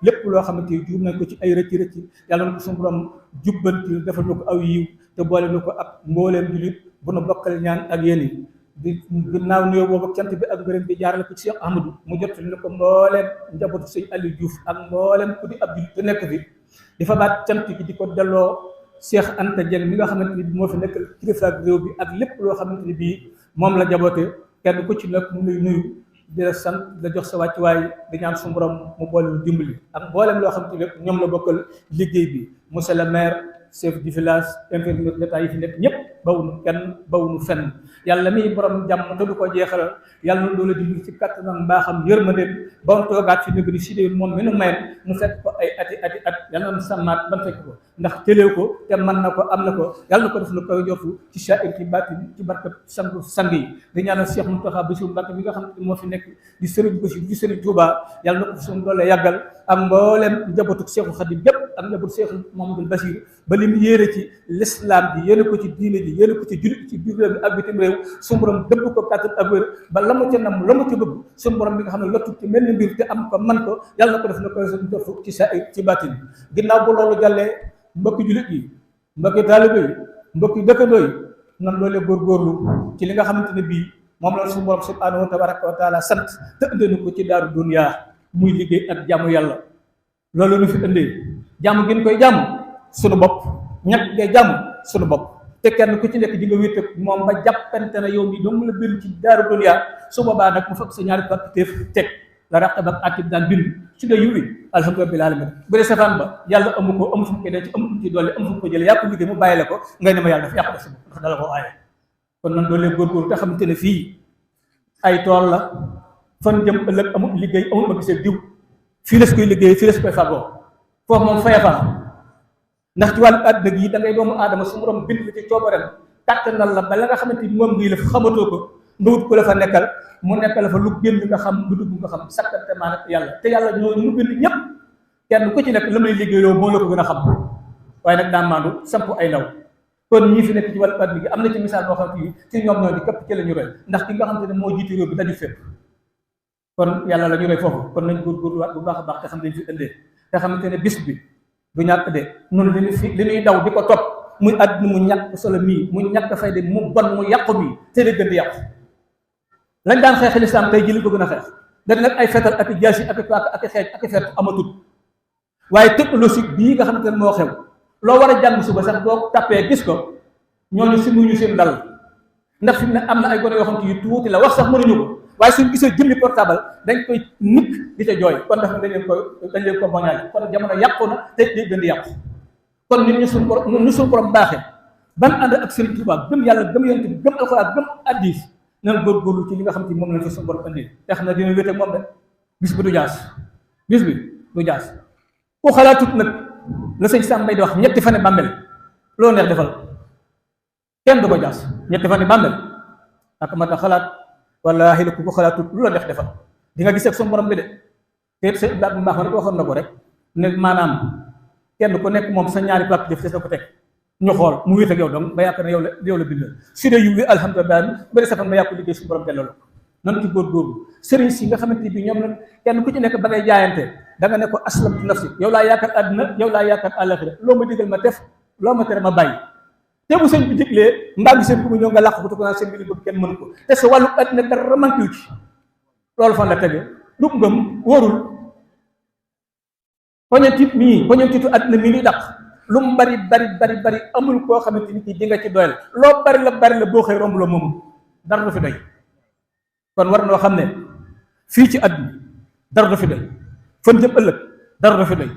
lépp loo xamante ni juum nañ ko ci ay rëcc yàlla na ko suñu borom jubbanti defal na ko aw yiw te boole na ko ak mbooleem jullit bu nu bokkal ñaan ak yéen yi di ginnaaw nuyoo boobu cant bi ak ngërëm bi jaarale ko ci Cheikh Ahmadou mu jot na ko mbooleem njabootu sëñ Aliou Diouf ak mbooleem ku di ab jullit te nekk fi di fa baat cant gi di ko delloo Cheikh Anta Dieng mi nga xamante ni moo fi nekk kilifa ak réew bi ak lépp loo xamante ni bii moom la jaboote kenn ku ci nekk mu lay nuyu di la sant di la jox sa wàccuwaay di ñaan suñu borom mu boole lu dimbali ak mboolem loo xamante ni ñoom la bokkal liggéey bi monsieur le maire chef du village infirmier d'état yi fi nekk ñëpp bawuñu kenn bawuñu fenn yàlla miy borom jàmm te du ko jeexalal yàlla na doole dimbali ci kattanam mbaaxam yërmandeem ba mu toogaat fi nekk di si dee moom mi nu mayen mu fekk ko ay ati at yàlla na sàmmaat ban fekk ko ndax tëlee ko te mën na ko am na ko yàlla na ko def lu koy jotu ci saa'ir ci baatin ci barke sangu sang yi di ñaanal Cheikh Mountakha Bassirou Mbacké mi nga xam ne moo fi nekk di Serigne Bassirou di Serigne Touba yàlla na ko fi suñu doole yàggal ak mboolem njabootu Cheikhul Khadim yépp ak njabootu Cheikh Mamadou Bassirou ba li mu yéene ci l'islam bi yéene ko ci diine ji yéene ko ci jullit ci biir réew mi ak bitim réew suñu borom dëbb ko kàttan ak wér ba la mu ca nam la mu ca bëgg suñu borom bi nga xam ne lottu ci mel ni mbir te am ko man ko yàlla na ko def na koy suñu def ci saa'ir ci baatin ginnaaw bu loolu jàllee mbokki jullit yi mbokki taalibe yi mbokki dëkkandoo yi nan loolee góorgóorlu ci li nga xamante ne bii moom la suñu borom subhanahu tabaraka wa taala sant te ëndee ko ci daaru dunya muy liggéey ak jaamu yàlla loolu nu fi ëndee jaamu gën koy jaamu suñu bopp ñett ngay jaamu suñu bopp te kenn ku ci nekk di nga wéet ak moom ba jàppante na yow mi dong la bind ci daaru dunya su boobaa nag mu fekk sa ñaari partenaires teg la raqaba ak atib daan bind su dee yiw alhamdulilah alamin bu dee safaan ba yàlla amu ko amu fu mu koy denc amu fu mu ci dolli amu fu mu ko jëlee yàpp liggéey mu bàyyi la ko ngay ne ma yàlla dafa yàq def si ndax dala ko aaye kon nan doolee góorgóorlu te xamante ne fii ay tool la fan jëm ëllëg amul liggéey amul ma gisee diw fii la su koy liggéey fii la su koy fàggoo foofu moom faya fa ndax ci wàllu àdduna gi da ngay doomu aadama su borom bind la ci coobareem kàttanal la ba la nga xamante ni moom ngi la xamatoo ko nga wut ko la fa nekkal mu nekkal fa lu génn nga xam lu dugg nga xam sakkante maa nag yàlla te yàlla ñoo ñu bind ñëpp kenn ku ci nekk la may liggéeyoo moo la ko gën a xam waaye nag daa maandu samp ay ndaw kon ñii fi nekk ci wàllu àdduna gi am na ci misaal boo xam ne ci ñoom ñoo di képp ci la ñu roy ndax ki nga xamante ne moo jiite réew bi daju fépp kon yàlla la ñu roy foofu kon nañ góorgóorluwaat bu baax a baax te xam dañ fi ëndee te xamante ne bis bi du ñàkk de noonu li ñuy daw di ko topp muy àdduna mu ñàkk solo mii mu ñàkk fay de mu bon mu yàqu mii te de gën di yàqu lañ daan xeex lislaam tey ji li ko gën a xeex da nag ay fetal ak jaasi ak paaka ak xeej ak feet amatul waaye technologie bii nga xamante ne moo xew loo war a jàng suba sax boo tàppee gis ko ñooñu simuñu seen dal ndax fi mu ne am na ay gone yoo xam te yu tuuti la wax sax mënuñu ko waaye suñ gisee jëmmi portable dañ koy nikk di ca jooy kon dafa dañ leen ko moñaale kon jamono yàqu na te day gën di yàqu kon nit ñu suñu borom baaxee ban ànd ak Sëriñ Tuubaa gëm yàlla gëm yonent bi gëm alxuraan gëm hadiis nan góorgóorlu ci li nga xam te moom lañ fi suñu borom indi te xam ne dina wéet ak moom de bis bi du jaas ku xalaatut nag la sëñ Sam Mbaye di wax ñetti fane bàmmel loo neex defal kenn du ko jaas ñetti fane bàmmel ak mat a xalaat wallaahi la ku ko xalaatut lu la neex defal di nga gis ak suñu borom bi de te it sëñ Ibrahima bu baax rek waxoon na ko rek ne maanaam kenn ku nekk moom sa ñaari pàcc def des na ko teg ñu xool mu wéet ak yow donc ba yaakaar ne yow la bindal su dee yu wi alhamdulilah ba dee safan ba yàqu liggéey suñu borom delloo la nan ci góorgóorlu sëriñ si nga xamante bi ñoom nag kenn ku ci nekk ba ngay jaayante da nga ne ko aslamtu nafsi yow laa yaakaar àdduna yow laa yaakaar àllaxira loo ma digal ma def loo ma tere ma bàyyi te bu sëñ bi diglee mbaa ngi seen bu mu ñëw nga làq ko te ko naan seen bi li bëgg kenn mënu ko te sa wàllu àdduna dara manqué ci loolu fan la tege du ngëm wóorul poñentitu àdduna mii luy dàq lu mu bari amul koo xamante ni di nga ci doyal loo bari la boo xëy romb la moomu dara du fi doy kon war noo xam ne fii ci àdduna dara du fi doy fan jëm ëllëg dara du fi doy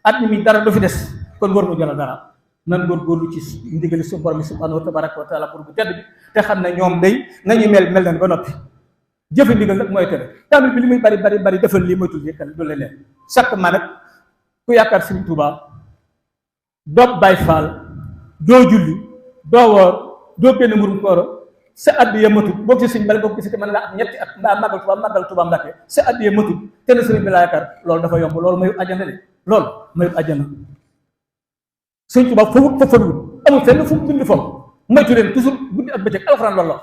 àdduna mi dara du fi des kon war nu jëla dara nan góorgóorlu ci ndigali suñu borom subhanahu wa tabaraka wa taala pour bu tedd bi te xam ne ñoom day nañu mel nañ ba noppi jëfe ndigal nag mooy tere tamit bi li muy bari defal lii moytul yëkkal du leneen chaque man nag ku yaakaar Sëriñ Tuubaa doo Baay Faal doo julli doo woor doo génn murum kooro sa addiya matut boo gisee sëñ bale boo gisee te mën laa am ñetti at mbaa màggal Tuubaa Mbàkke sa addiya matut te na sëriñ bi laa yaakaar loolu dafa yomb loolu mayut àjjana de loolu mayut àjjana sëñ Tuubaa foofu fafawut amul fenn fu mu bind foofu moytu leen toujours guddi ak bëccëg alxuraan loolu la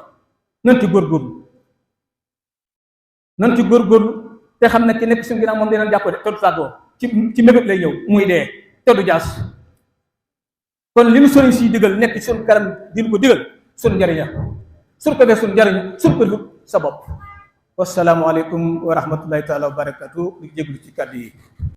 nan ci góorgóorlu te xam ne ki nekk suñu ginnaaw moom dinañ jàppale te du tàggoo ci mébét lay ñëw muy dee te du jaas. kon li nu sëriñ si digal nekk ci suñu kanam din ko digal suñu njariña suñ ko def suñu njariñ suñ ko dut sa bopp. wasalaamu aleykum wa rahmatullahi taala wa barakatuh di jéglu ci kàddu yi.